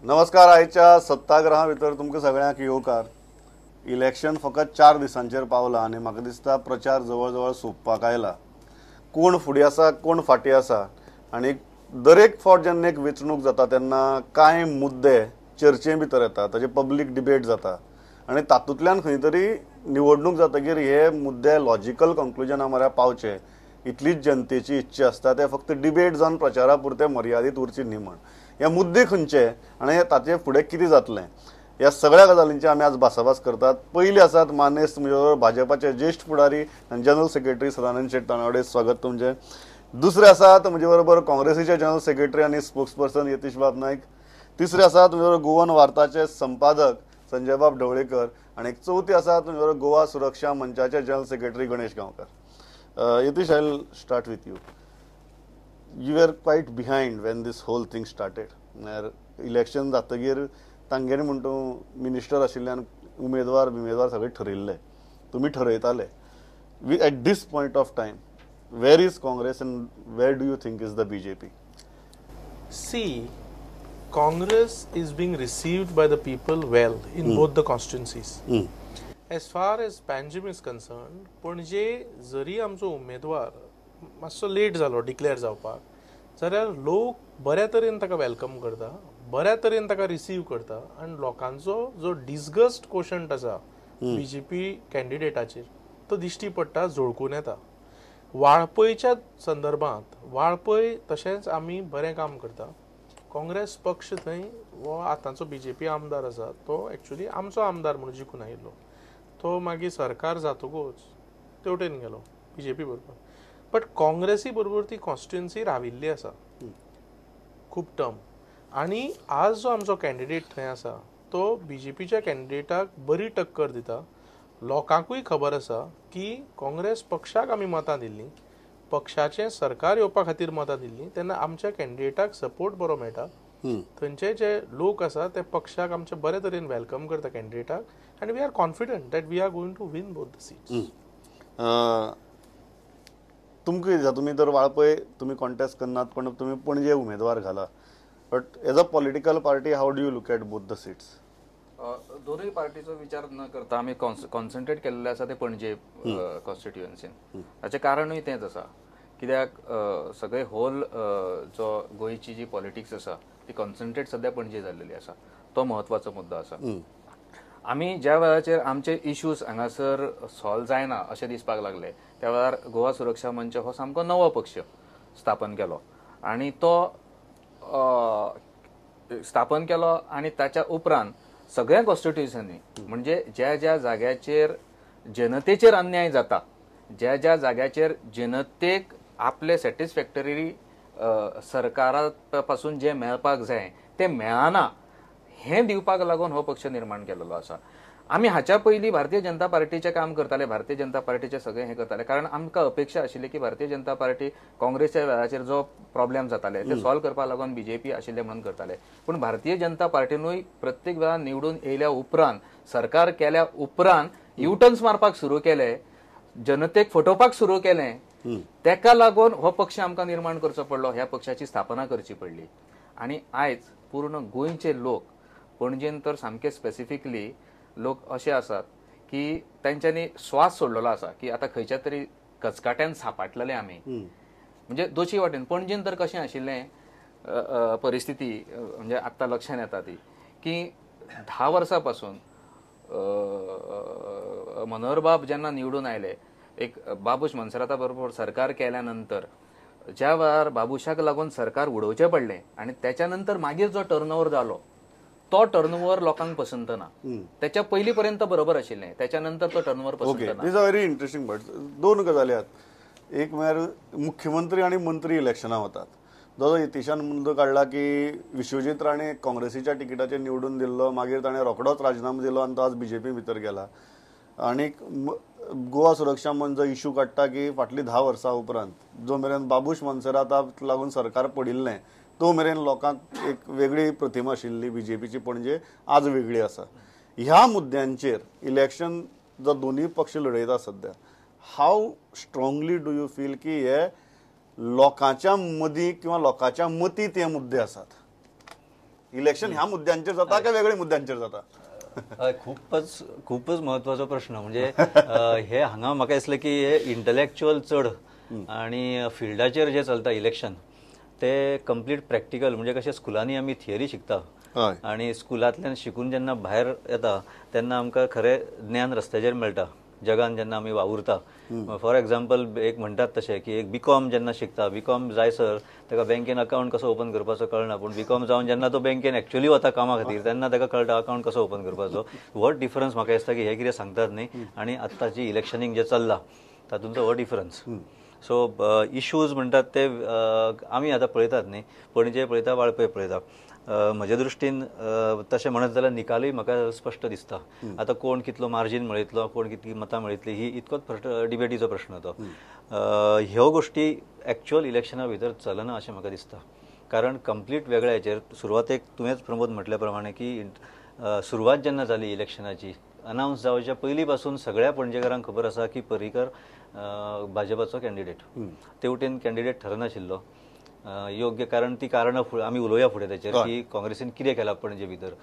नमस्कार. आयच्या सत्ताग्रहा भितर तुमकां सगळ्यांक येवकार. इलेक्शन फकत 4 दिसांचेर पावला आनी म्हाका दिसता प्रचार जवळ जवळ सोंपपाक आयला. कोण फुडें आसा, कोण फाटीं आसा आनी दरेक फावट जेन्ना एक वेंचणूक जाता तेन्ना कांय मुद्दे चर्चे भितर येता, ताचे पब्लीक डिबेट जाता आनी तातूंतल्यान खंय तरी निवडणूक जातकीर हे मुद्दे लॉजिकल कंक्लुजना म्हऱ्या पावचे इतलीच जनतेची इच्छा आसता. ते फक्त डिबेट जावन प्रचारा पुरते मर्यादीत उरची न्ही म्हण हे मुद्दे खंयचे आनी ताचे फुडें कितें जातलें ह्या सगळ्या गजालींची आमी आज भासाभास करतात. पयलीं आसात मानेस्त म्हजे बरोबर भाजपाचे ज्येश्ठ फुडारी आनी जनरल सेक्रेटरी सदानंद शेट तानावडे, स्वागत तुमचें. दुसरे आसात म्हजे बरोबर काँग्रेसीचे जनरल सेक्रेटरी आनी स्पोक्स पर्सन यतीश बाब नायक. तिसरे आसात म्हजे बरोबर गोवन वार्ताचे संपादक संजयबाब ढवळीकर आनी एक चवथी आसात म्हजे बरोबर गोवा सुरक्षा मंचाचे general secretary Ganesh Gaonkar. Yatish, I will start with you. You were quite behind when this whole thing started. म्हळ्यार इलेक्शन जातकीर तांगेले म्हण तूं मिनिस्टर आशिल्ल्यान उमेदवार बिमेदवार सगळे ठरयल्ले, तुमी ठरयताले. At this point of time where is Congress and where do you think is the BJP? See, Congress is being received by the people well in both the constituencies. As far as Panjim is concerned, Panaji जरी आमचो उमेदवार मातसो late जालो declare जावपाक, जाल्यार लोक बऱ्या तरेन ताका welcome करता, बऱ्या तरेन ताका रिसीव करता आनी लोकांचो जो डिसगस्ट कोशंट आसा बीजेपी कॅन्डिडेटाचेर तो दिश्टी पडटा, झळकून येता. वाळपयच्या संदर्भात वाळपय तशेंच आमी बरें काम करता. काँग्रेस पक्ष थंय हो आतांचो बीजेपी आमदार आसा तो एक्चुअली आमचो आमदार म्हणून जिखून आयिल्लो, तो मागीर सरकार जातकूच तेवटेन गेलो बीजेपी बरोबर. बट काँग्रेसी बरोबर ती कॉन्स्टिट्युएन्सी राविल्ली आसा खूब टर्म आनी आज जो आमचो कॅन्डिडेट थंय आसा तो बीजेपीच्या कॅन्डिडेटाक बरी टक्कर दिता. लोकांकूय खबर आसा की काँग्रेस पक्षाक आमी मतां दिल्लीं, पक्षाचें सरकार येवपा खातीर मतां दिल्लीं, तेन्ना आमच्या कॅन्डिडेटाक सपोर्ट बरो मेळटा. थंयचे जे लोक आसा ते पक्षाक आमचे बरे तरेन welcome करता कॅन्डिडेटाक आनी we are confident that we are going to win both the seats. तुमकां कितें दिसता, तुमी तर वाळपय तुमी कॉन्टेस्ट करनात पण तुमी पणजे उमेदवार घाला, but as a political party how do you look at both the seats? दोनूय पार्टीचो विचार न करता आमी कॉन्सन्ट्रेट केल्ले आसा ते पणजे कॉन्स्टिट्युएन्सीन. ताचें कारणूय तेंच आसा, कित्याक सगळे होल जो गोंयची जी पॉलिटिक्स आसा ती कॉन्सन्ट्रेट सद्या पणजे जाल्लेली आसा, तो म्हत्वाचो मुद्दो आसा. आमी ज्या वेळाचेर आमचे इश्यूज हांगासर सॉल्व जायना अशें दिसपाक लागले त्या वेळार गोवा सुरक्षा मंच हो सामको नवो पक्ष स्थापन केलो आनी तो स्थापन केलो आनी ताच्या उपरांत सगळ्या कॉन्स्टिट्युएन्सींनी म्हणजे ज्या ज्या जाग्याचेर जनतेचेर अन्याय जाता, ज्या ज्या जाग्याचेर जनतेक आपले सॅटिस्फॅक्टरी सरकारा पासून जें मेळपाक जाय तें मेळना हें दिवपाक लागून हो पक्ष निर्माण केलेलो आसा. आमी हाच्या पयलीं भारतीय जनता पार्टीचें काम करताले, भारतीय जनता पार्टीचें सगळें हें करताले, कारण आमकां अपेक्षा आशिल्ली की भारतीय जनता पार्टी काँग्रेसच्या वेळाचेर जो प्रॉब्लेम जाताले ते सॉल्व करपाक लागून बीजेपी आशिल्ले म्हणून करताले. पूण भारतीय जनता पार्टीनूय प्रत्येक वेळा निवडून येयल्या उपरांत, सरकार केल्या उपरांत युटर्न्स मारपाक सुरू केले, जनतेक फटोवपाक सुरू केलें. तेका लागून हो पक्ष आमकां निर्माण करचो पडलो, ह्या पक्षाची स्थापना करची पडली. आनी आयज पूर्ण गोंयचे लोक, पणजेन तर सामके स्पेसिफिकली लोक अशे आसात की तांच्यांनी श्वास सोडलेलो आसा की आतां खंयच्या तरी कचकाट्यान सापाटलेले आमी. म्हणजे दोशी वाटेन पणजेन तर कशें आशिल्लें परिस्थिती, म्हणजे आत्तां लक्षान येता ती की 10 वर्सां पासून मनोहरबाब जेन्ना निवडून आयले, एक बाबूश मोन्सेराता बरोबर सरकार केल्या नंतर ज्या वेळार बाबूशाक लागून सरकार उडोवचें पडलें आनी त्याच्या नंतर मागीर जो टर्नओवर जालो तो टर्नओवर लोकांक पसंत ना. त्याच्या पयलीं पर्यंत बरोबर आशिल्लें, त्याच्या नंतर तो टर्नओवर पसंत ना. This a very interesting but दोन गजाली आहात. एक म्हळ्यार मुख्यमंत्री आनी मंत्री इलेक्शनां वतात. जो यतीशान मुद्दो काडला की विश्वजीत राणे काँग्रेसीच्या तिकिटाचेर निवडून दिल्लो, मागीर ताणें रोखडोच राजिनामो दिलो आनी तो आज बीजेपी भितर गेला. आनी गोवा सुरक्षा मंच जो इशू काडटा की फाटलीं 10 वर्सां उपरांत जो मेरेन बाबूश मोन्सेराताक लागून सरकार पडिल्लें तो मेरेन लोकांक एक वेगळी प्रतिमा आशिल्ली बीजेपीची, पणजे आज वेगळी आसा. ह्या मुद्द्यांचेर इलेक्शन जो दोनूय पक्ष लढयता सध्या, How strongly do you feel की हे लोकांच्या मदीं किंवा लोकांच्या मतींत हे मुद्दे आसात? इलेक्शन ह्या मुद्द्यांचेर जाता काय वेगळ्या मुद्द्यांचेर जाता? खूपच खूपच महत्वाचो प्रश्न. म्हणजे हे हांगा म्हाका दिसलें की हे इंटलेक्च्युअल चड आनी फिल्डाचेर जे चलता इलेक्शन ते कंप्लीट प्रॅक्टिकल. म्हणजे कशें स्कुलांनी आमी थियरी शिकता आनी स्कुलांतल्यान शिकून जेन्ना भायर येता तेन्ना आमकां खरें ज्ञान रस्त्याचेर मेळटा, जगान जेन्ना आमी वावुरता. फॉर एग्जाम्पल एक म्हणटात तशें की एक बीकॉम जेन्ना शिकता, बीकॉम जायसर ताका बँकेन अकावंट कसो ओपन करपाचो कळना, पूण बीकॉम जावन जेन्ना तो बँकेन एक्चुअली वता कामा खातीर तेन्ना ताका कळटा अकावंट कसो ओपन करपाचो. व्हड डिफरन्स म्हाका दिसता की हे कितें सांगतात न्ही आनी आत्ताची इलेक्शनीक जें चल्लां तातूंतलो हो डिफरन्स. सो इश्यूज म्हणटात ते आमी आतां पळयतात न्ही, पणजे पळयता, वाळपय पळयता. म्हज्या दृश्टीन तशें म्हणत जाल्यार निकालूय म्हाका स्पश्ट दिसता. आतां कोण कितलो मार्जीन मेळयतलो, कोण कितली मतां मेळयतली, ही इतकोच प्रश्न, डिबेटीचो प्रश्न तो. ह्यो गोश्टी एक्च्युअल इलेक्शना भितर चलना अशें म्हाका दिसता, कारण कंप्लीट वेगळ्या हेचेर. सुरवातेक तुवेंच प्रमोद म्हटल्या प्रमाणे की सुरवात जेन्ना जाली इलेक्शनाची, अनावन्स जावच्या पयलीं पासून सगळ्या पणजेकारांक खबर आसा की पर्रीकर भाजपाचो कॅन्डिडेट. ते वटेन कॅन्डिडेट ठरनाशिल्लो योग्य, कारण ती कारणां आमी उलोवया फुडें ताचेर की काँग्रेसीन कितें केलां पणजे भितर.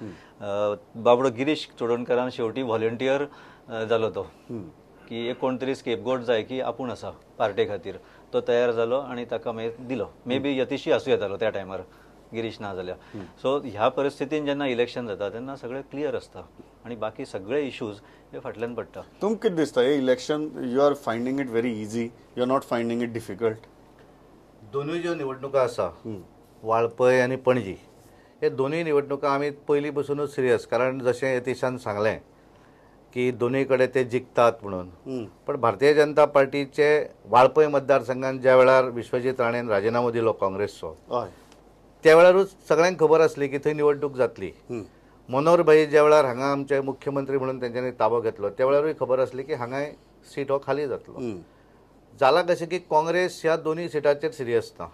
बाबडो गिरीश चोडणकारान शेवटी व्हॉलंटियर जालो तो, की एक कोण तरी स्केपगोट जाय की आपूण आसा पार्टे खातीर, तो तयार जालो आनी ताका मागीर दिलो. मे बी यतीशी आसूं येतालो त्या टायमार गिरीश ना जाल्यार. सो ह्या परिस्थितीन जेन्ना इलेक्शन जाता तेन्ना सगळें क्लियर आसता आनी बाकी सगळे इश्यूज हे फाटल्यान पडटा. तुमकां कितें दिसता हे election you are finding it very easy, you are not finding it difficult? दोनूय ज्यो निवडणुका आसा, वाळपय आनी पणजी, हे दोनूय निवडणुका आमी पयलीं पसूनच सिरियस. कारण जशें यतीशान सांगलें की दोनूय कडेन ते जिखतात म्हणून, पण भारतीय जनता पार्टीचे वाळपय मतदारसंघान ज्या वेळार विश्वजीत राणेन राजिनामो दिलो काँग्रेसचो, त्या वेळारूच सगळ्यांक खबर आसली की थंय निवडणूक जातली. मनोहर भाई ज्या वेळार हांगा आमचे मुख्यमंत्री म्हणून तेंच्यांनी ताबो घेतलो त्या वेळारूय खबर आसली की हांगाय सीट हो खाली जातलो. जाला कशें की काँग्रेस ह्या दोनूय सिटाचेर सिरियस ना.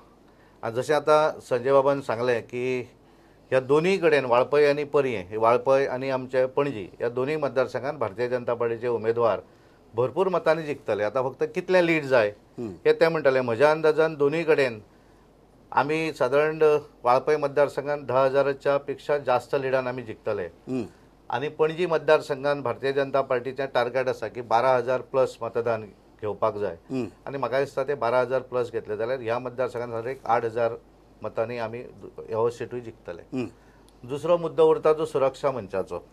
आनी जशें आतां संजय बाबान सांगलें की ह्या दोनूय कडेन वाळपय आनी पर्यें, वाळपय आनी आमचे पणजी ह्या दोनूय मतदारसंघान भारतीय जनता पार्टीचे उमेदवार भरपूर मतांनी जिखतले. आतां फक्त कितलें लीड जाय हें ते म्हणटाले. म्हज्या अंदाजान दोनूय कडेन आमी सादारण वाळपय मतदारसंघान 10,000च्या पेक्षा जास्त लिडान आमी जिखतले आनी पणजी मतदारसंघान भारतीय जनता पार्टीचें टार्गेट आसा की 12,000 प्लस मतदान घेवपाक जाय आनी म्हाका दिसता ते 12,000 प्लस घेतले जाल्यार ह्या मतदारसंघान सादारण एक 8,000 मतांनी आमी हो सिटूय जिखतले. दुसरो मुद्दो उरता तो सुरक्षा मंचाचो.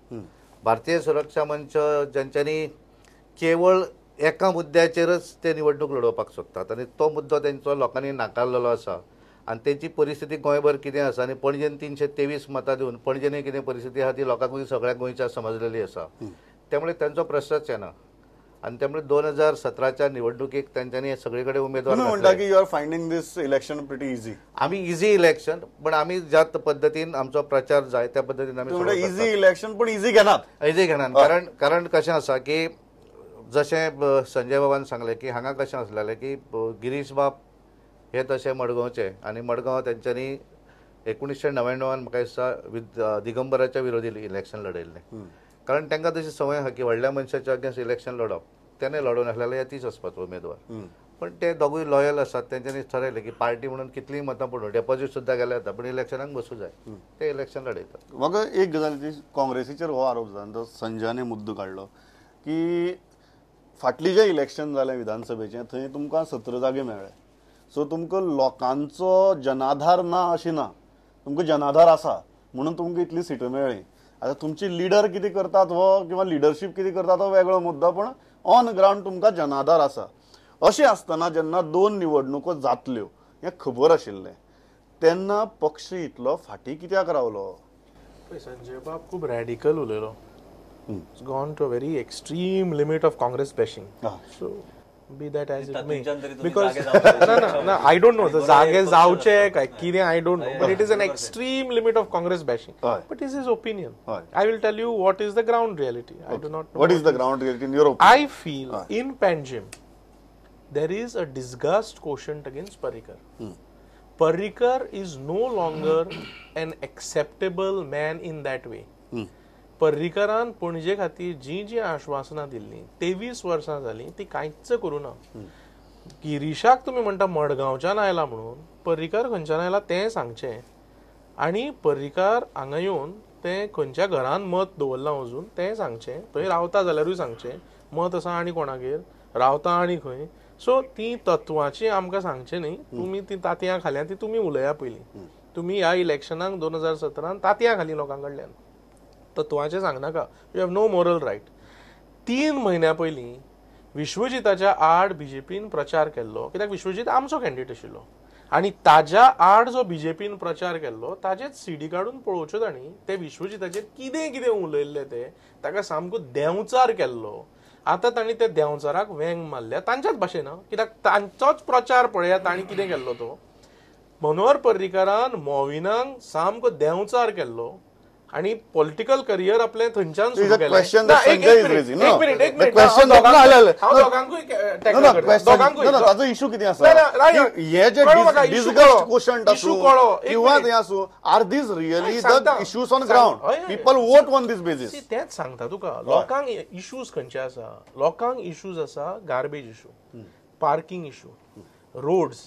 भारतीय सुरक्षा मंच ज्यांच्यांनी केवळ एका मुद्द्याचेरच ते निवडणूक लडोवपाक सोदतात आनी तो मुद्दो तेंचो लोकांनी नाकारलेलो आसा आनी तेंची परिस्थिती गोंयभर कितें आसा आनी पणजेन 323 मतां दिवन पणजेनूय कितें परिस्थिती आसा ती लोकांकूय सगळ्या गोंयच्या समजलेली आसा. त्यामुळे तांचो प्रश्नच येना आनी त्यामुळे 2017च्या निवडणुकीक तेंच्यांनी सगळे कडेन उमेदवार म्हणटा की you are finding this election pretty easy. आमी इझी इलेक्शन, पण आमी ज्या पद्दतीन आमचो प्रचार जाय त्या पद्दतीन आमी इझी इलेक्शन पण इझी घेनात, इझी घेनात. कारण कारण कशें आसा की जशें संजय बाबान सांगलें की हांगा कशें आसलेलें की गिरीश बाब हे तशें मडगांवचे आनी मडगांव तेंच्यांनी 1999 म्हाका दिसता दिगंबराच्या विरोधी इलेक्शन लडयल्लें. कारण तांकां तशी संवय आसा की व्हडल्या मनशाच्या अगेन्स्ट इलेक्शन लडप, तेणें लडोवन आसलें यतीश वचपाचो उमेदवार. पण ते दोगूय लॉयल आसात, तेंच्यांनी ठरयलें की पार्टी म्हणून कितलीय मतां पडूं, डेपॉझीट सुद्दां गेल्यार जाता, पूण इलेक्शनाक बसूं जाय, ते इलेक्शन लडयतात. म्हाका एक गजाल ती काँग्रेसीचेर हो आरोप जाला, तो संजयाने मुद्दो काडलो की फाटली जें इलेक्शन जालें विधानसभेचें थंय तुमकां 17 जागे मेळ्ळे. सो तुमकां लोकांचो जनाधार ना अशें ना, तुमकां जनाधार आसा म्हणून तुमकां इतली सिटां मेळ्ळी. आतां तुमची लिडर कितें करतात हो किंवा लिडरशीप कितें करतात हो वेगळो मुद्दो, पण ऑन ग्रावंड तुमकां जनाधार आसा. अशें आसतना जेन्ना 2 निवडणुको जातल्यो हें खबर आशिल्लें तेन्ना पक्ष इतलो फाटीं कित्याक रावलो? संजय बाब खूब रॅडिकल उलयलो, gone to a very extreme limit of Congress bashing. So be that as it may, because no, I don't know, the जागे जावचे काय कितें I don't know, but it is an extreme limit of Congress bashing. But is his opinion. I will tell you what is the ground reality. I do not know what is the ground reality in your opinion. I feel in Panjim there is a disgust quotient against Parrikar. Parrikar is no longer an acceptable man in that way. पर्रीकरान Panaji खातीर जी जी आश्वासनां दिल्लीं 23 वर्सां जालीं ती कांयच करूं ना. गिरीशाक तुमी म्हणटा मडगांवच्यान आयला म्हणून, पर्रीकर खंयच्यान आयला तें सांगचें. आनी पर्रीकार हांगा येवन तें खंयच्या घरान मत दवरलां अजून तें सांगचें, थंय रावता जाल्यारूय सांगचें मत आसा आनी कोणागेर रावता आनी खंय. सो ती तत्वाची आमकां सांगचें न्ही, तुमी ती तातयां खाल्या ती तुमी उलया पयलीं. तुमी ह्या इलेक्शनाक 2017 तातयां खाली लोकां कडल्यान, तत्वाचें सांगनाका. You have no moral right. 3 म्हयन्या पयलीं विश्वजिताच्या आड बीजेपीन प्रचार केल्लो, कित्याक विश्वजीत आमचो कॅन्डिडेट आशिल्लो आनी ताज्या आड जो बीजेपीन प्रचार केल्लो ताजेच सीडी काडून पळोवच्यो तांणी ते विश्वजिताचेर कितें कितें उलयल्ले, ते ताका सामको देंवचार केल्लो. आतां तांणी त्या देंवचाराक वेंग मारल्या तांच्याच भाशेन, कित्याक तांचोच प्रचार पळयात तांणी कितें केल्लो तो. मनोहर पर्रीकारान मोविनाक सामको देंवचार केल्लो आनी पॉलिटिकल करियर आपलें थंयच्यान सुरू केलें. ताचो इशू कितें आसा, हे जे डिसगस्ट क्वोशंट आसूं किंवा तें आसूं, are these really the issues on ground? People vote on this basis. तेंच सांगता तुका, लोकांक इशूज खंयचे आसा, लोकांक इशूज आसा garbage issue, parking issue, roads,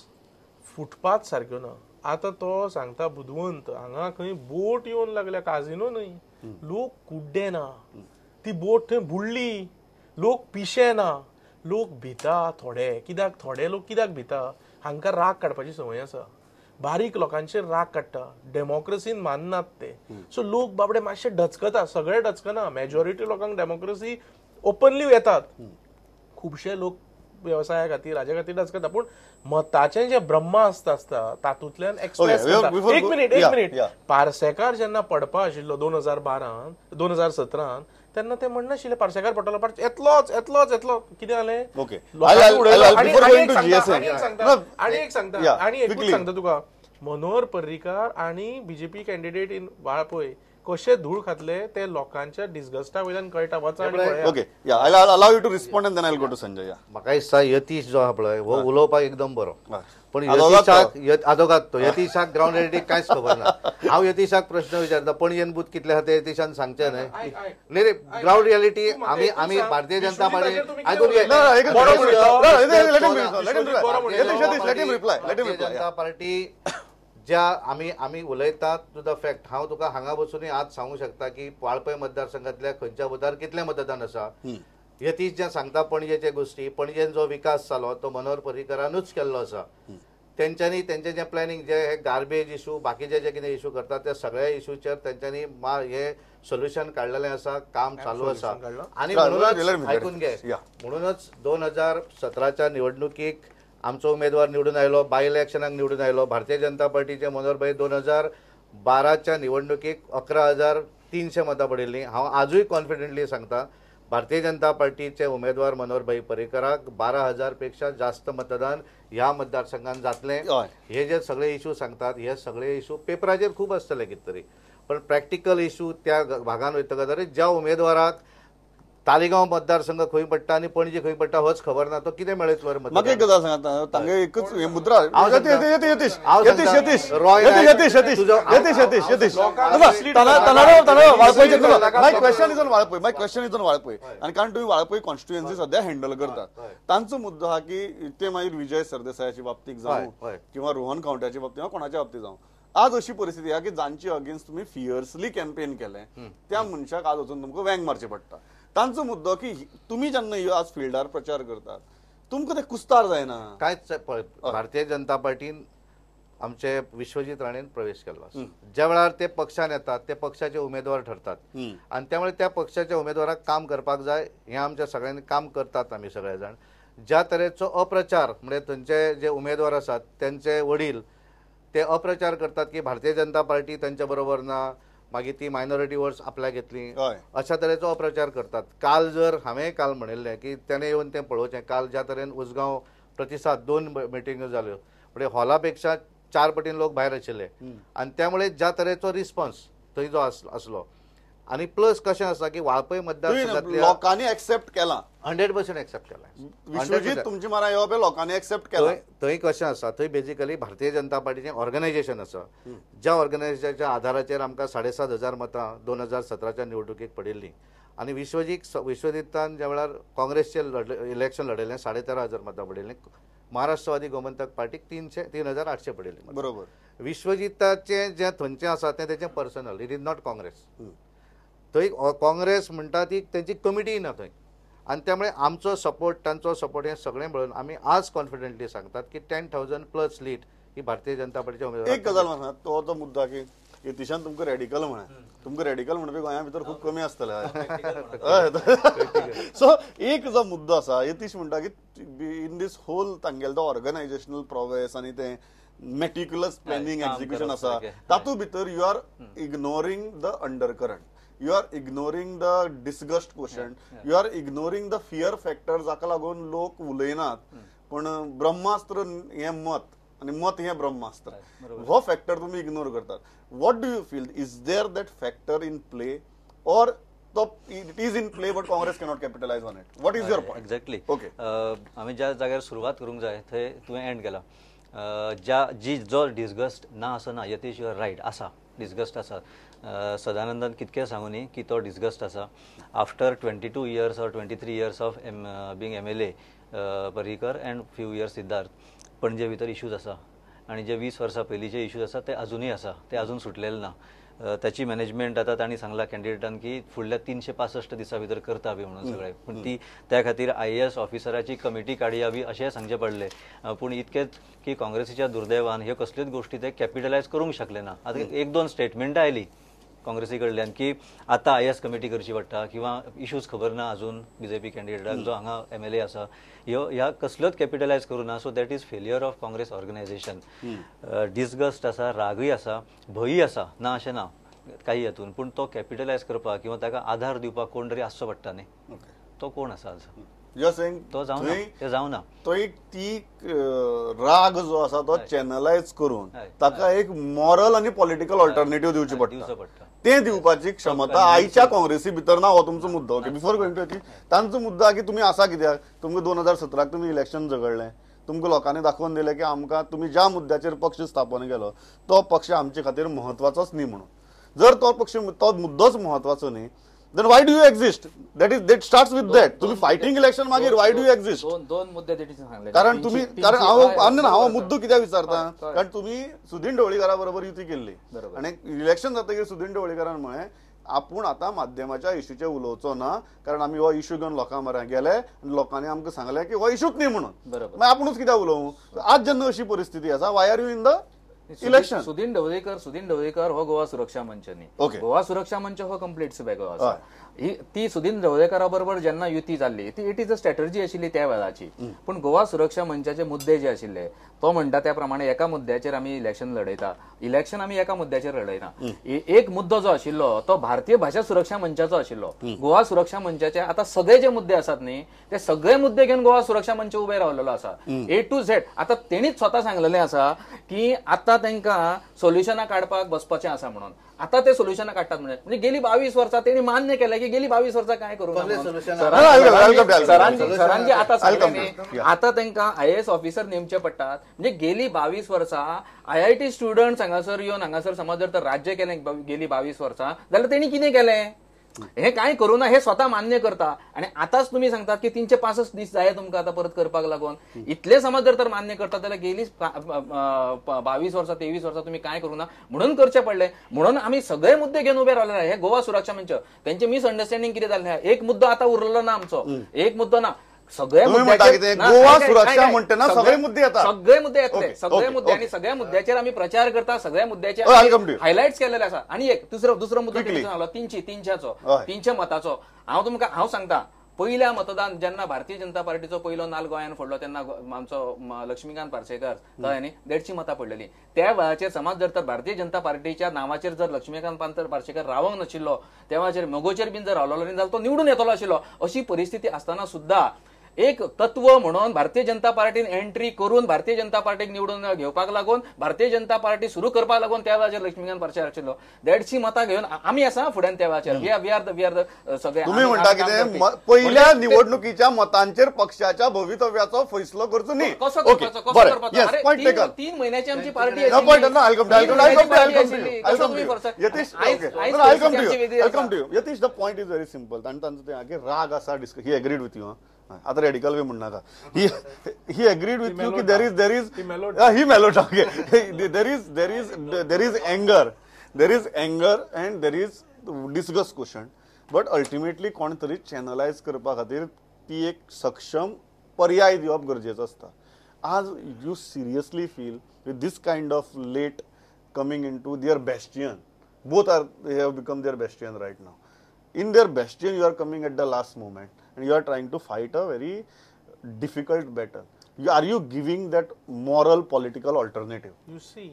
footpath सारक्यो ना. आतां तो सांगता बुदवंत, हांगा खंय बोट येवन लागल्या, काजिनो न्हय, लोक कुड्डे ना, ती बोट थंय बुडली, लोक पिशे ना, लोक भिता थोडे. कित्याक थोडे लोक कित्याक भिता, हांकां राग काडपाची संवय आसा, बारीक लोकांचेर राग काडटा, डेमोक्रेसीन माननात ते. सो लोक बाबडे मातशे डचकता, सगळे डचकना, मेजॉरिटी लोकांक डेमोक्रेसी ओपनली येतात, खुबशे लोक वेवसाया खातीर हाजे खातीर डचकता. पूण मताचें जें ब्रह्मास्त्र आसता तातूंतल्यान एक्सप्रेस करता. एक मिनीट, एक मिनीट. पार्सेकार जेन्ना पडपा आशिल्लो 2012 2017 तेन्ना ते म्हणनाशिल्ले पार्सेकार पडटलो, येतलोच येतलोच येतलो. कितें जालें, आनी एक सांगता, आनी एकूच सांगता तुका, मनोहर पर्रीकार आनी बीजेपी कॅन्डिडेट इन वाळपय कशे धूळ खातले ते लोकांच्या डिसगस्टा वयल्यान कळटा. म्हाका दिसता यतीश जो आहा पळय हो उलोवपाक एकदम बरो, पण यतीशाक आदोगाद तो यतीशाक ग्रावंड रियलिटी कांयच खबर ना. हांव यतीशाक प्रश्न विचारता पणजेन बूथ कितले आहा ते यतीशान सांगचें न्हय. न्ही रे, ग्रावंड रियलिटी आमी आमी भारतीय जनता पार्टी आयकून घे, भारतीय जनता पार्टी ज्या आमी आमी उलयतात टू the fact. हांव तुका हांगा बसूनय आज सांगू शकता की वाळपय मतदारसंघातल्या खंयच्या बुथार कितलें मतदान आसा. यतीश जें सांगता पणजेचे गोश्टी, पणजेन जो विकास जालो तो मनोहर पर्रीकरानूच केल्लो आसा. तेंच्यांनी तेंचें जें प्लॅनिंग, जे हे गार्बेज इशू, बाकीचे जे कितें इशू करतात त्या सगळ्या इशूचेर तेंच्यांनी हे सोल्युशन काडलेलें आसा, काम चालू आसा. आनी म्हणूनच आयकून घे, म्हणूनच 2017च्या निवडणुकीक आमचो उमेदवार निवडून आयलो, बाय इलेक्शनाक निवडून आयलो. भारतीय जनता पार्टीचे मनोहर भाई 2012च्या निवडणुकीक 11,300 मतां पडिल्लीं. हांव आजूय कॉन्फिडंटली सांगता भारतीय जनता पार्टीचे उमेदवार मनोहर भाई पर्रीकराक 12,000 पेक्षा जास्त मतदान ह्या मतदारसंघात जातलें. हे जे सगळे इशू सांगतात हे सगळे इशू पेपराचेर खूब आसतले कितें तरी, पण प्रॅक्टिकल इशू त्या भागान वयतकच जाल्यार ज्या उमेदवाराक तालिगांव मतदारसंघ खंय पडटा आनी पणजी खंय पडटा होच खबर ना, तो कितें मेळयतलो? म्हाका एक गजाल सांगात, तांगे एकूच मुद्रा my question is on Valpoi, my question is on Valpoi. आनी कारण तुमी वाळपय कॉन्स्टिट्युएन्सी सद्या हँडल करतात, तांचो मुद्दो आहा की ते मागीर विजय सरदेसायाच्या बाबतीत जावं किंवा रोहन खंवट्याच्या बाबतीत कोणाच्या बाबतीत जावं, आज अशी परिस्थिती आहा की जांचे अगेन्स्ट तुमी फियर्सली कॅम्पेन केलें त्या मनशाक आज वचून तुमकां वेंग मारचें पडटा. तांचो मुद्दो की तुमी जेन्ना आज फिल्डार प्रचार करतात तुमकां ते कुस्तार जायना. कांयच पळय, भारतीय जनता पार्टीन आमचे विश्वजीत राणेन प्रवेश केलो, ज्या वेळार ते पक्षान येतात ते पक्षाचे उमेदवार ठरतात आनी त्यामुळे त्या पक्षाच्या उमेदवाराक काम करपाक जाय. हें आमच्या सगळ्यांनी काम करतात आमी सगळे जाण. ज्या तरेचो अप्रचार म्हणजे थंयचे जे उमेदवार आसात तेंचे वडील ते अप्रचार करतात की भारतीय जनता पार्टी तेंच्या बरोबर ना, मागीर ती मायनॉरिटी वोट्स आपल्याक घेतली, अशा तरेचो अप्रचार करतात. काल जर हांवें काल म्हणिल्लें की तेणें येवन तें पळोवचें, काल ज्या तरेन उसगांव प्रतिसाद 2 मिटिंग्यो जाल्यो म्हणजे हॉला पेक्षा 4 पटीन लोक भायर आशिल्ले आनी त्यामुळे ज्या तरेचो रिस्पॉन्स थंय जो आसलो आनी प्लस कशें आसा की वाळपय मतदारसंघातल्या लोकांनी एक्सेप्ट केला, 100% एक्सेप्ट केला. विश्वजीत तुमची मारा येवप लोकांनी एक्सेप्ट केला. थंय कशें आसा, थंय बेजिकली भारतीय जनता पार्टीचें ऑर्गनायझेशन आसा, ज्या ऑर्गनायझेशनाच्या आधाराचेर आमकां 7,500 मतां 2017च्या निवडणुकीक पडिल्लीं आनी विश्वजीतान ज्या वेळार काँग्रेसचें इलेक्शन लढयलें 13,500 मतां पडिल्लीं, महाराष्ट्रवादी गोमंतक पार्टीक 3,800 पडिल्लीं. बरोबर. विश्वजिताचें जें थंयचें आसा तें तेचें personal, it is not Congress. थंय काँग्रेस म्हणटा ती तेंची कमिटी ना थंय, आनी त्यामुळे आमचो सपोर्ट तांचो सपोर्ट हें सगळें मेळून आमी आज कॉन्फिडंटली सांगतात की 10,000 प्लस लीड ही भारतीय जनता पार्टीच्या उमेदवाराक. एक गजाल म्हणा, तो जो मुद्दा की यतीशान तुमकां रेडिकल म्हळें, तुमकां रेडिकल म्हणपी गोंया भितर खूब कमी आसतले. सो एक जो मुद्दो आसा, यतीश म्हणटा की इन these whole तांगेलो तो ऑर्गनायजेशनल प्रोवेस आनी तें मेटिक्युलस प्लॅनिंग एक्झिक्युशन आसा, तातूंत भितर you are ignoring the undercurrent, you are ignoring the disgust quotient, you are ignoring the fear factor जाका लागून लोक उलयनात. पण ब्रह्मास्त्र हें मत आनी मत हें ब्रह्मास्त्र, हो फॅक्टर तुमी इग्नोर करतात. What do you feel, is there that factor in play or तो it is in play but Congress cannot capitalise on it? What is your point? Exactly. Okay, आमी ज्या जाग्यार सुरवात करूंक जाय थंय तुवें एंड केला. ज्या जी जो डिसगस्ट ना असो ना, यतीश you are right, आसा डिसगस्ट आसा. सदानंदान कितकें सांगू न्ही की तो डिसगस्ट आसा. After 22 years or 23 years of being MLA Parrikar and few years Siddharth, Panaji भितर इश्यूज आसा आनी जे 20 वर्सां पयलींचे इश्यूज आसा ते अजुनूय आसा, ते अजून सुटलेले ना. त्याची मॅनेजमेंट आतां तांणी सांगला कॅन्डिडेटान की फुडल्या 365 दिसां भितर करता बी म्हणून सगळें, पूण ती त्या खातीर IAS ऑफिसराची कमिटी काडया बी अशें सांगचें पडलें. पूण इतकेंच की काँग्रेसीच्या दुर्दैवान ह्यो कसल्योच गोश्टी ते कॅपिटलायज करूंक शकले ना. आतां 1-2 स्टेटमेंटां आयलीं काँग्रेसी कडल्यान की आतां IAS committee करची पडटा किंवा इश्यूज खबर ना अजून बीजेपी कॅन्डिडेटाक जो हांगा MLA आसा, ह्यो ह्या कसल्योच कॅपिटलायज करूं ना. So that is failure of Congress organisation. Disgust आसा, रागूय आसा, भंय आसा, ना अशें ना काही हातून, पूण तो कॅपिटलायज करपाक किंवा ताका आधार दिवपाक कोण तरी आसचो पडटा न्ही, तो कोण आसा आज तो जावना, ते जावना. तो एक ती राग जो आसा तो चॅनलायज करून ताका एक मॉरल आनी पॉलिटिकल ऑल्टरनेटिव्ह दिवची पडटा, तें दिवपाची क्षमता आयच्या काँग्रेसी भितर ना. हो तुमचो मुद्दो. ओके, बिफोर गोइंग टू तांचो मुद्दो की तुमी आसा कित्याक, तुमकां 2017 तुमी इलेक्शन झगडलें, तुमकां लोकांनी दाखोवन दिलें की आमकां तुमी ज्या मुद्द्याचेर पक्ष स्थापन केलो तो पक्ष आमचे खातीर म्हत्वाचोच न्ही म्हणून. जर तो पक्ष तो मुद्दोच म्हत्वाचो न्ही, then why do you exist? That is, that starts with that. तुम्ही फायटिंग इलेक्शन मागीर why do you exist? दोन मुद्दे तेणी सांगले. कारण तुम्ही, कारण हांव हांव मुद्दो कित्याक विचारता, कारण तुम्ही सुदीन ढवळीकारा बरोबर युती केल्ली आनी इलेक्शन जातकीर सुदीन ढवळीकारान म्हळें आपूण आतां माध्यमाच्या इश्यूचेर उलोवचो ना, कारण आमी हो इश्यू घेवन लोकां म्हऱ्यान गेले आनी लोकांनी आमकां सांगलें की हो इश्यूच न्ही म्हणून, मागीर आपुणूच कित्याक उलोवं? आज जेन्ना अशी परिस्थिती आसा, why are you in the election? Sudin Dhavalikar हो गोवा सुरक्षा मंच न्ही, गोवा सुरक्षा मंच हो कंप्लीट वेगळो आसा. ती सुदीन ढवळीकारा बरोबर जेन्ना युती जाल्ली ती it is a strategy आशिल्ली त्या वेळाची. पूण गोवा सुरक्षा मंचाचे मुद्दे जे आशिल्ले तो म्हणटा त्या प्रमाणे एका मुद्द्याचेर आमी इलेक्शन लढयता, इलेक्शन आमी एका मुद्द्याचेर लढयना. एक मुद्दो जो आशिल्लो तो भारतीय भाशा सुरक्षा मंचाचो आशिल्लो. गोवा सुरक्षा मंचाचे आतां सगळे जे मुद्दे आसात न्ही ते सगळे मुद्दे घेवन गोवा सुरक्षा मंच उबे रावलेलो आसा, ए टू झेड. आतां तेणीच स्वता सांगलेलें आसा की आतां तांकां सोल्युशनां काडपाक बसपाचें आसा म्हणून. आतां ते सोल्युशनां काडटात म्हणजे गेली 22 वर्सां तेणी मान्य केलें की गेली 22 वर्सां काय करूं. सरांजी आतां सांगलें न्ही, आतां तांकां IAS officer नेमचे पडटात. म्हणजे गेली 22 वर्सां IIT students हांगासर येवन हांगासर समज जर तर राज्य केलें गेली 22 वर्सां जाल्यार तेणी कितें केलें? हे काय करूं ना हे स्वता मान्य करता. आनी आतांच तुमी सांगतात की 365 दीस जाय तुमकां आतां परत करपाक लागून. इतले समज जर तर मान्य करता जाल्यार गेली 22 वर्सां 23 वर्सां तुमी काय करूं ना म्हणून करचें पडलें. म्हणून आमी सगळे मुद्दे घेवन उबे रावले. हे गोवा सुरक्षा मंच तेंचे मिसअंडरस्टँडींग कितें जालें, एक मुद्दो आतां उरलेलो ना आमचो, एक मुद्दो ना, सगळे मुद्दे येतात, सगळे मुद्दे येतले, सगळे मुद्दे आनी सगळ्या मुद्द्याचेर आमी प्रचार करता, सगळ्या मुद्द्याचे हायलायट्स केलेले आसा. आनी एक दुसरो मुद्दो सांगलो 300 मताचो. हांव तुमकां हांव सांगता, पयल्या मतदान जेन्ना भारतीय जनता पार्टीचो पयलो नाल गोंयान फोडलो तेन्ना आमचो लक्ष्मीकांत पार्सेकर कळ्ळें न्ही 150 मतां पडलेली. त्या वेळाचेर समाज जर तर भारतीय जनता पार्टीच्या नांवाचेर जर लक्ष्मीकांत पार्सेकर रावंक नाशिल्लो, त्या वेळाचेर मगोचेर बीन जर रावलेलो न्ही जाल्यार तो निवडून येतलो आशिल्लो. अशी परिस्थिती आसतना सुद्दां एक तत्व म्हणून भारतीय जनता पार्टीन एंट्री करून भारतीय जनता पार्टीक निवडून घेवपाक लागून भारतीय जनता पार्टी सुरू करपाक लागून त्या वेळाचेर लक्ष्मीकांत पार्सेकर आशिल्लो. 150 मतां घेवन आमी आसा फुड्यान त्या वेळाचेर we are the सगळे. तुम्ही म्हणटा कितें पयल्या निवडणुकीच्या मतांचेर पक्षाच्या भवितव्याचो फैसलो करचो न्ही, कसो करपाचो? कसो करपाचो? 3 म्हयन्याची आमची party. Yatish, the point is very simple. तांचो तें राग आसा, he agreed with you. आतां रेडिकल बी म्हणनाका. He agreed with you की there is there is he mellowed, there is there is there is anger, there is anger and there is disgust question, but ultimately कोण तरी चॅनलायज करपा खातीर ती एक सक्षम पर्याय दिवप गरजेचो आसता. आज you seriously feel with this kind of late coming into their bastion, both are they have become their bastion right now. In their bastion you are coming at the last moment and you are trying to fight a very difficult battle. Are you giving that moral political alternative? You see,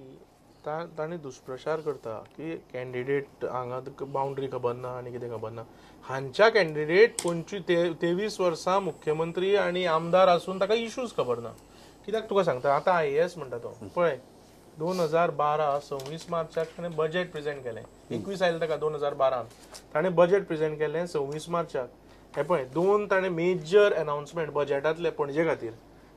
तांणी दुष्प्रचार करता की candidate हांगा boundary खबर ना आनी कितें खबर ना. हांच्या कॅन्डिडेट 25-23 वर्सां मुख्यमंत्री आनी आमदार आसून ताका इश्यूज खबर ना. कित्याक तुका सांगता, आतां IAS म्हणटा तो पळय 2012 26 मार्चाक ताणें बजेट प्रेझेंट केलें. 21 आयलें ताका 2012 ताणें बजेट प्रेझेंट केलें 26 मार्चाक. हें पळय दोन ताणें मेजर अनाउन्समेंट बजेटांतले पणजे खातीर.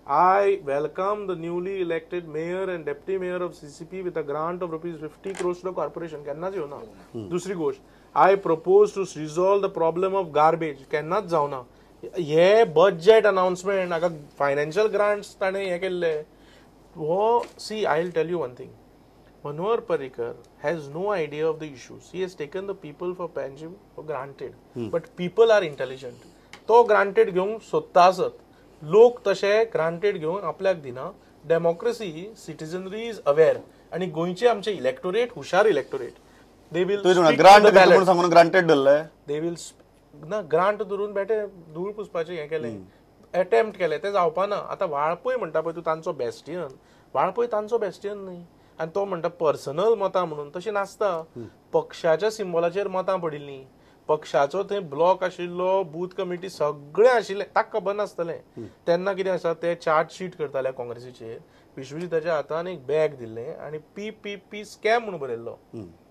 I welcome the newly elected mayor and deputy mayor of CCP with a grant of rupees 50 crores to the corporation. केन्नाच येवना. दुसरी गोष्ट, I propose to resolve the problem of garbage. केन्नाच जावना. हे बजेट अनाउन्समेंट हाका financial grants ताणें हें केल्ले. हो see, I will tell you one thing, Manohar Parrikar has no idea of the issues. He has taken the people for Panjim for granted, but people are intelligent. तो granted घेवंक सोदता आसत, लोक तशे ग्रांटेड घेवन आपल्याक दिना. डेमोक्रेसी, सिटिझनरी is aware आनी गोंयचे आमचे इलेक्टोरेट हुशार electorate. They will granted धरले, they will ना ग्रांट धरून बेटे धूळ पुसपाचें हें केलें, एटेम्प्ट केलें, तें जावपा ना. आतां वाळपय म्हणटा पळय तूं तांचो बेस्टियन, वाळपय तांचो बेस्टियन न्ही. आनी तो म्हणटा पर्सनल मतां म्हणून, तशें नासता. पक्षाच्या सिम्बॉलाचेर मतां पडिल्लीं, पक्षाचो थंय ब्लॉक आशिल्लो, बूथ कमिटी सगळें आशिल्लें, ताका खबर नासतलें. तेन्ना कितें आसा, ते चार्ज शीट करताले काँग्रेसीचेर. विश्वजिताच्या हातान एक बॅग दिल्लें आनी PPP scam म्हणून बरयल्लो.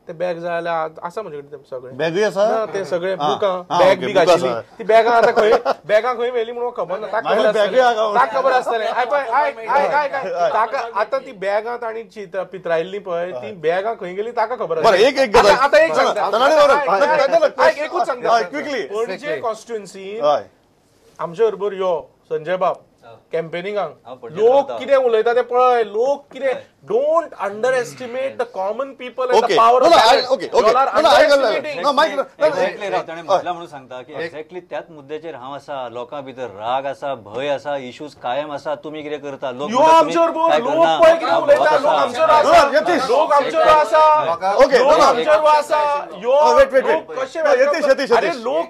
ते बॅग जाय जाल्यार आसा म्हजे कडेन सगळें, बॅगूय आसा ना, ते सगळे बुकां बॅग बी आशिल्ली. ती बॅगां आतां खंय, बॅगां खंय व्हेली म्हणून खबर ना. ताका खबर आसतलें. ताका आतां ती बॅगां तांणी पित्रायल्ली पळय, ती बॅगां खंय गेली ताका खबर आसता. आतां एक सांगता, एकूच सांगता, पणजे कॉन्स्टिट्युएन्सी आमचे बरोबर यो संजय बाब कॅम्पेनिंगाक, लोक कितें उलयता ते पळय. लोक कितें, don't underestimate the common people and the power of exactly. ताणें म्हटलां म्हणून सांगता की एक्झॅक्टली त्याच मुद्द्याचेर हांव आसा. लोकां भितर राग आसा, भंय आसा, इश्यूज कायम आसा. तुमी कितें करता, लोक लोक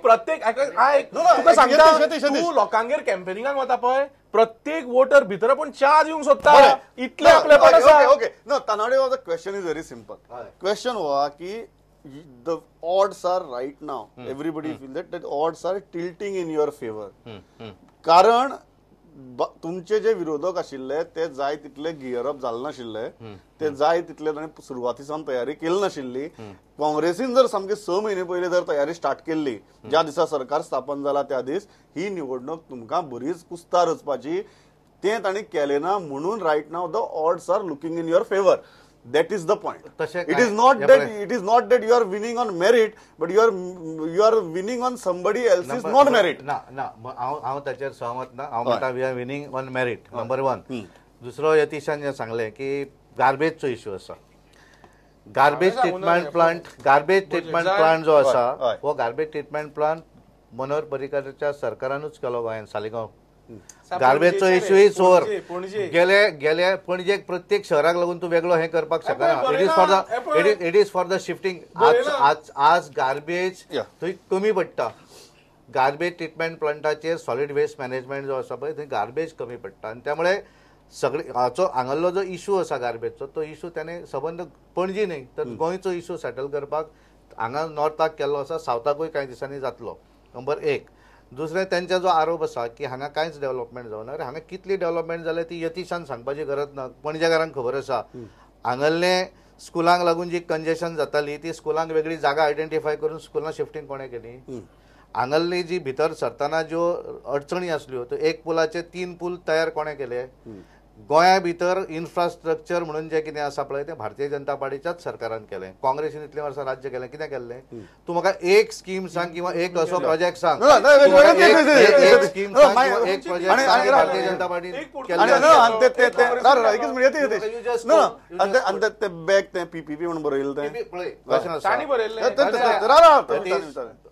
प्रत्येक तुका सांगता, तूं लोकांगेर कॅम्पेनिंगाक वता पळय, प्रत्येक वोटर भितर पण च्या दिवंक सोदता, इतले आपलेपण आसा. Okay, no Tanavade, the question is very simple. Question हो की the odds are right now, everybody feel that that odds are tilting in your favour. कारण तुमचे जे विरोधक आशिल्ले ते जाय तितले गियर अप जाले नाशिल्ले, ते जाय तितले ताणें सुरवाती सावन तयारी केली नाशिल्ली. काँग्रेसीन जर सामके 6 म्हयने पयलीं जर तयारी स्टार्ट केल्ली, ज्या दिसा सरकार स्थापन जाला त्या दीस, ही निवडणूक तुमकां बरीच कुस्तार वचपाची, तें तांणी केलें ना. म्हणून right now the odds are looking in your favour. That is the point. It is not that, it is not that you are winning on merit, but you are winning on somebody else's non merit. ना ना, हांव ताचेर सहमत ना. हांव म्हणटा we are winning on merit, number 1. दुसरो, यतीशान जें सांगलें की गार्बेजचो इश्यू आसा. Garbage treatment plant, garbage treatment plant जो आसा, हो गार्बेज ट्रिटमेंट प्लांट मनोहर पर्रीकराच्या सरकारानूच केलो गोंयांत, सालिगांव. गार्बेजचो इश्यू is over. गेले गेले पणजेक प्रत्येक शहराक लागून तूं वेगळो हें करपाक शकना. It is for the it is for the shifting. आज आज आज गार्बेज थंय कमी पडटा. गार्बेज ट्रिटमेंट प्लांटाचेर सॉलीड वेस्ट मॅनेजमेंट जो आसा पळय, थंय गार्बेज कमी पडटा. आनी त्यामुळे सगळे हाचो हांगासलो जो इशू आसा गार्बेजचो, तो इशू ताणें सबंद पणजी न्हय तर गोंयचो इशू सेटल करपाक हांगा नॉर्थाक केल्लो आसा, सावथाकूय कांय दिसांनी जातलो. नंबर 1. दुसरें, तेंचा जो आरोप आसा की हांगा कांयच डेव्हलपमेंट जावना. अरे हांगा कितली डेव्हलपमेंट जाल्या ती यतीशान सांगपाची गरज ना, पणजेकारांक खबर आसा. हांगल्ले स्कुलांक लागून जी कंजेशन जाताली ती स्कुलांक वेगळी जागा आयडेंटिफाय करून स्कुलां शिफ्टींग कोणें केली. हांगल्ली जी भितर सरतना ज्यो अडचणी आसल्यो, त्यो एक पुलाचे 3 पूल तयार कोणें केले. गोंया भितर इन्फ्रास्ट्रक्चर म्हणून जें कितें आसा पळय तें भारतीय जनता पार्टीच्याच सरकारान केलें. काँग्रेसीन इतलीं वर्सां राज्य केलें, कितें केल्लें? तूं म्हाका एक स्कीम सांग किंवा एक असो प्रोजेक्ट सांग, एक स्कीम सांग किंवा एक प्रोजेक्ट सांग भारतीय जनता पार्टीन केल्लें. बॅग तें पीपीपी म्हणून बरयलें तें पळय,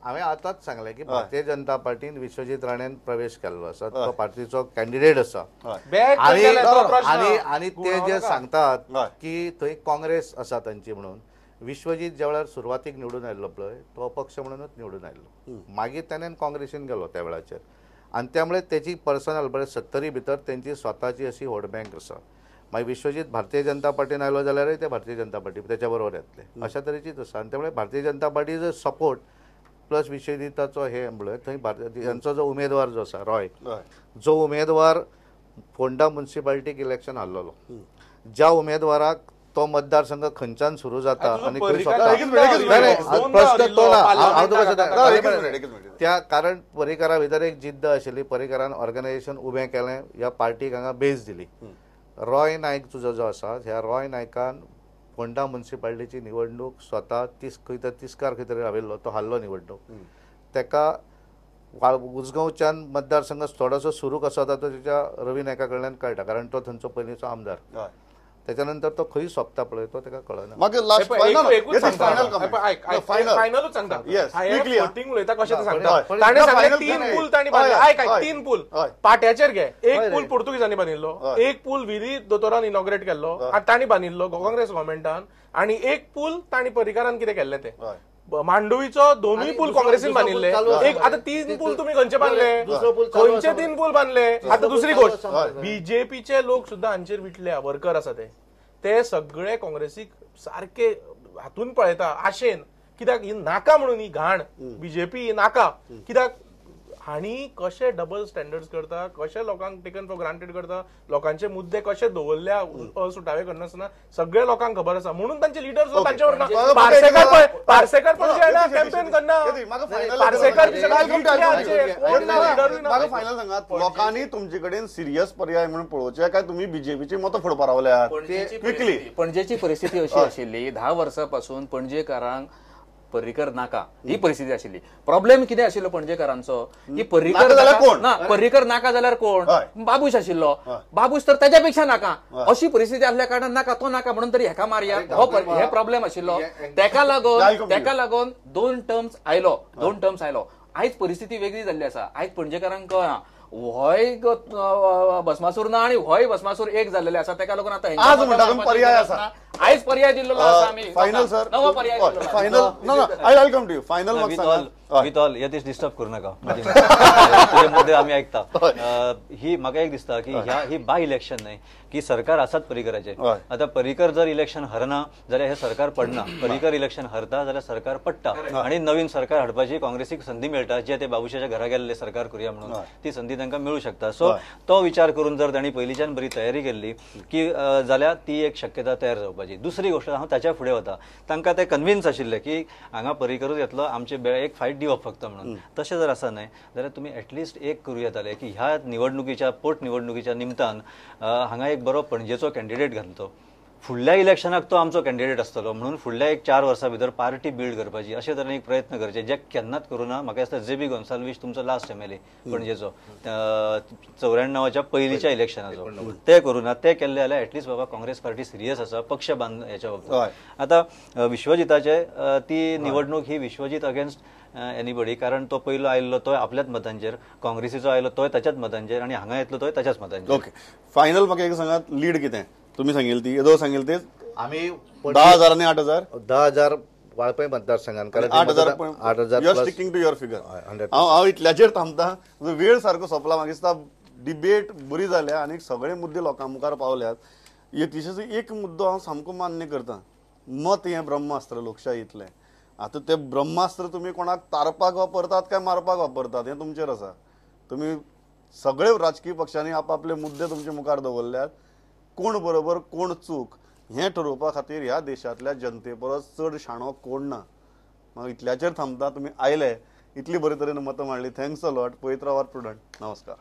हांवें आतांच सांगलें की भारतीय जनता पार्टीन विश्वजीत राणेन प्रवेश केल्लो आसा, तो पार्टीचो कॅन्डिडेट आसा. आनी आनी ते जे सांगतात की थंय काँग्रेस आसा तांची म्हणून, विश्वजीत ज्या वेळार सुरवातीक निवडून आयिल्लो पळय तो अपक्ष म्हणूनच निवडून आयिल्लो, मागीर ताणें काँग्रेसीन गेलो त्या वेळाचेर. आनी त्यामुळे तेची पर्सनल बरें 70 भितर तेंची स्वताची अशी वोट बँक आसा. मागीर विश्वजीत भारतीय जनता पार्टीन आयलो जाल्यारय ते भारतीय जनता पार्टी तेच्या बरोबर येतले, अशा तरेचीच आसा. आनी त्यामुळे भारतीय जनता पार्टीचो सपोर्ट प्लस विश्वजिताचो हे म्हणल्यार थंय भारतीय यांचो जो उमेदवार जो आसा रॉय, जो उमेदवार फोंडा म्युनिसिपालिटीक इलेक्शन हारलेलो, ज्या उमेदवाराक तो मतदारसंघ खंयच्यान सुरू जाता आनी खंय सोंपता प्रश्न तो ना. हांव तुका त्या कारण पर्रीकरा भितर एक जिद्द आशिल्ली, पर्रीकरान ऑर्गनायझेशन उबें केलें, ह्या पार्टीक हांगा बेज दिली. रॉय नायक तुजो जो आसा, ह्या रॉय नायकान फोंडा म्युनिसिपालिटीची निवडणूक स्वता खंय तर तिस्कार खंय तरी राविल्लो, तो हारलो निवडणूक. तेका उजगांवच्यान मतदारसंघ थोडोसो सुरू कसो जाता तो तेच्या रवी नायका कडल्यान कळटा, कारण तो थंयचो पयलींचो आमदार. त्याच्यानंतर तो खंय सोंपता पळय तो तेका कळना. फायनलूच सांगता, उलयता कशें तें सांगता. ताणें सांगलें 3 पूल तांणी बांदले. आयक आयक, 3 पूल पाट्याचेर घे. एक पूल पुर्तुगीजांनी बांदिल्लो, एक पूल विधी दोतोरान इनॉग्रेट केल्लो आनी तांणी बांदिल्लो काँग्रेस गव्हर्मेंटान, आनी एक पूल तांणी पर्रीकारान कितें केल्लें तें. मांडवीचो दोनूय पूल काँग्रेसीन बांदिल्ले. एक आतां 3 पूल तुमी खंयचे बांदले, खंयचे 3 पूल बांदले? आतां दुसरी गोश्ट, बीजेपीचे लोक सुद्दां हांचेर विटल्या, वर्कर आसा ते सगळे काँग्रेसीक सारके हातून पळयता आशेन, कित्याक ही नाका म्हणून ही घाण बीजेपी ही नाका. कित्याक हांणी कशे डबल स्टँडर्ड्स करता, कशे लोकांक टेकन फॉर ग्रांटेड करता, लोकांचे मुद्दे कशे दवरल्या सुटावे करनासतना सगळे लोकांक खबर आसा, म्हणून तांचे लिडर्स तांच्यावर ना. पार्सेकर पणजे येना कॅम्पेन करना, पार्सेकर फायनल सांगात, लोकांनी तुमचे कडेन सिरियस पर्याय म्हणून पळोवचे काय तुमी बीजेपीची मतां फोडपा रावल्यात? क्विकली, पणजेची परिस्थिती अशी आशिल्ली 10 वर्सां पासून पणजेकारांक पर्रीकर नाका ही परिस्थिती आशिल्ली. प्रॉब्लेम कितें आशिल्लो पणजेकारांचो की पर्रीकर ना, पर्रीकर नाका जाल्यार कोण बाबूश आशिल्लो, बाबूश तर ताच्या पेक्षा नाका, अशी परिस्थिती आसल्या कारणान नाका तो नाका म्हणून तरी हेका मारया, हो हे प्रॉब्लेम आशिल्लो. तेका लागून 2 टर्म्स आयलो, 2 टर्म्स आयलो. आयज परिस्थिती वेगळी जाल्ली आसा. आयज पणजेकारांक कळना होय भस्मासूर ना आनी होय भस्मासूर एक जाल्लेले आसा. तेका लागून आतां पर्याय आसा, आयज पर्याय दिल्लो आसा आमी. फायनल सर, नवो पर्याय final. No no, I will come to you. Final with all Yatish disturb करू नका, तुजे मुद्दे आमी आयकता. ही म्हाका एक दिसता की ह्या ही बाय इलेक्शन न्हय की सरकार आसात पर्रीकराचेर. आतां पर्रीकर जर इलेक्शन हरना जाल्यार हें सरकार पडना, पर्रीकर इलेक्शन हरता जाल्यार सरकार पडटा आनी नवीन सरकार हाडपाची काँग्रेसीक संदी मेळटा, जे ते बाबुशाच्या घरा गेल्ले सरकार करुया म्हणून ती संदी तांकां मेळूं शकता. सो तो विचार करून जर तांणी पयलींच्यान बरी तयारी केल्ली की जाल्यार ती एक शक्यता तयार जावपाची. दुसरी गोश्ट हांव ताच्या फुडें वता, तांकां ते कन्विन्स आशिल्ले की हांगा पर्रीकरूच येतलो, आमचे एक फायट दिवप फक्त म्हणून. तशें जर आसा न्हय जाल्यार तुमी एटलिस्ट एक करूं येताले की ह्या निवडणुकीच्या पोटनिवडणुकीच्या निमतान हांगा एक बरो पणजेचो कॅन्डिडेट घालतो, फुडल्या इलेक्शनाक तो आमचो कॅन्डिडेट आसतलो म्हणून फुडल्या एक 4 वर्सां भितर पार्टी बिल्ड करपाची अशे तरेन एक प्रयत्न करचे, जे केन्नाच करूं ना. म्हाका दिसता जेबी गोन्साल्वीश तुमचो लास्ट एमएलए पणजेचो 94च्या पयलींच्या इलेक्शनाचो, ते करूं ना. ते केल्ले जाल्यार एटलिस्ट बाबा काँग्रेस पार्टी सिरियस आसा पक्ष बांद हेच्या बाबतींत. आतां विश्वजिताचे ती निवडणूक ही विश्वजीत अगेन्स्ट एनीबडी, कारण तो पयलो आयिल्लो तोय आपल्याच मतांचेर, काँग्रेसीचो आयलो तोय ताच्याच मतांचेर, आनी हांगा येतलो तोय ताच्याच मतांचेर. ओके, फायनल म्हाका एक सांगात, लीड कितें तुम्ही सांगेल ती येदो सांगेल ते आमी 10,000 आनी 8,000, 10,000 वाळपय मतदारसंघान, कारण 8,000 you are sticking to your figure. हांव इतल्याचेर थांबता, वेळ सारको सोंपला. म्हाका दिसता डिबेट बरी जाल्या आनी सगळे मुद्दे लोकां मुखार पावल्यात. यतीशाचो एक मुद्दो हांव सामको मान्य करता, मत हें ब्रह्मास्त्र लोकशाहींतलें. आतां तें ब्रह्मास्त्र तुमी कोणाक तारपाक वापरतात काय मारपाक वापरतात हें तुमचेर आसा. तुमी सगळे राजकीय पक्षांनी आपआपले मुद्दे तुमचे मुखार दवरल्यात, कोण बरोबर कोण चूक हें ठरोवपा खातीर ह्या देशांतल्या जनते परस चड शाणो कोण ना. म्हाका इतल्याचेर थांबता. तुमी आयले, इतली बरे तरेन मतां मांडली, thanks a lot. पळयत रावात प्रुडंट. नमस्कार.